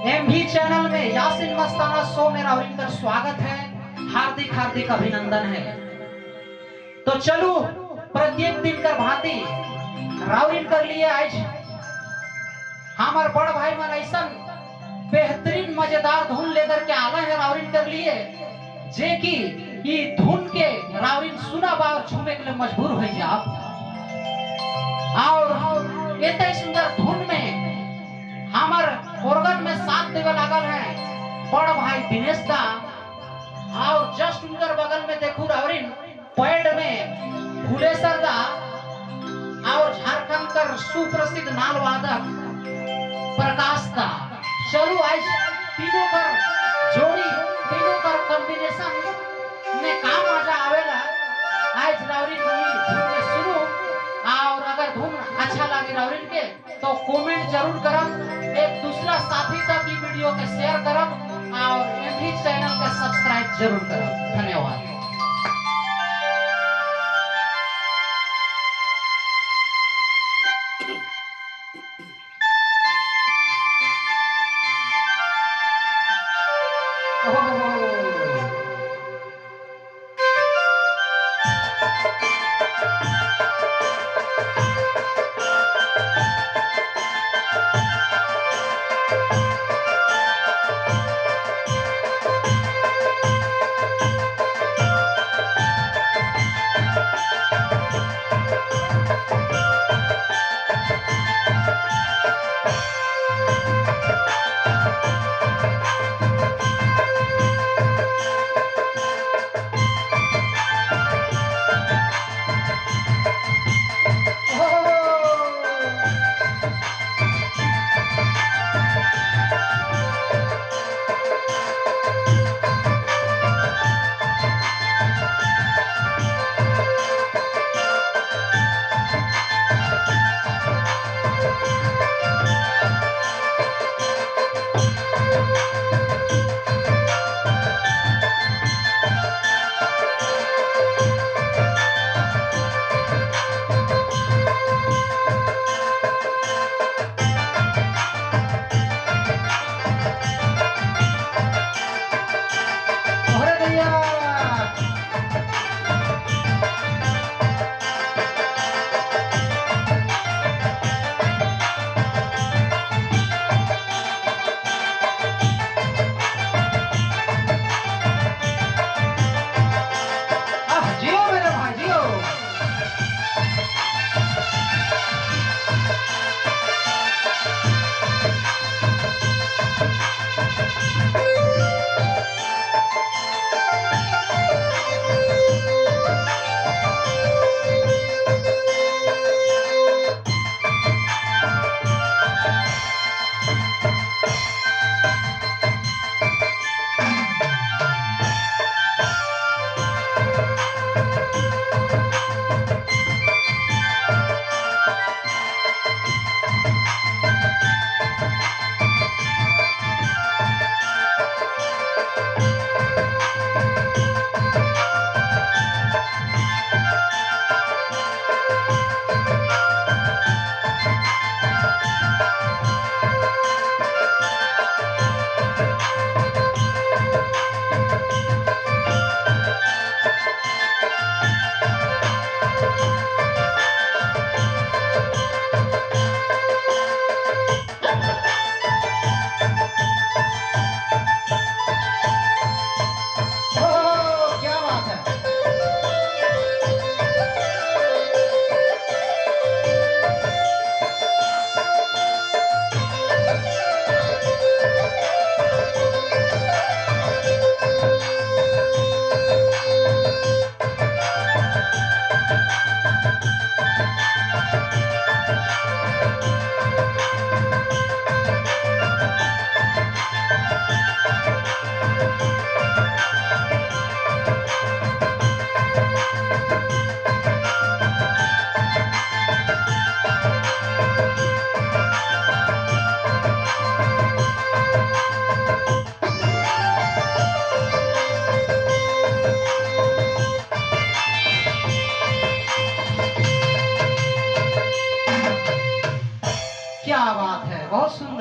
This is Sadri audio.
एमवी चैनल में यासीन मस्ताना शो में राउरिन का स्वागत है, हार्दिक हार्दिक अभिनंदन है। तो चलो प्रत्येक दिन कर भांति राउरिन कर लिए आज हमार बड़ भाई मन ऐसा बेहतरीन मजेदार धुन लेकर के आला है राउरिन कर लिए, जे की ई धुन के राउरिन सुना और झूमे के लिए मजबूर हो जाप। और इतने सुंदर धुन में हमार ऑर्गन में साथ देवे लागल है बड़ भाई दिनेश दा, और जस्ट उनकर बगल में देखू राउरिन पैड में फुलेसर दा और झारखंड कर सुप्रसिद्ध नाल वादक प्रकाश दा। चलो आज तीनों कर जोड़ी, तीनों कर कॉम्बिनेशन में काम मजा आवेला। आज राउरिन धुन में सुनो और अगर धुन अच्छा लगे राउरिन के तो कमेंट जरूर करब, एक दूसरा साथी तक ये वीडियो के शेयर करब और एमवी चैनल के सब्सक्राइब जरूर करब। धन्यवाद। क्या बात है, बहुत सुंदर।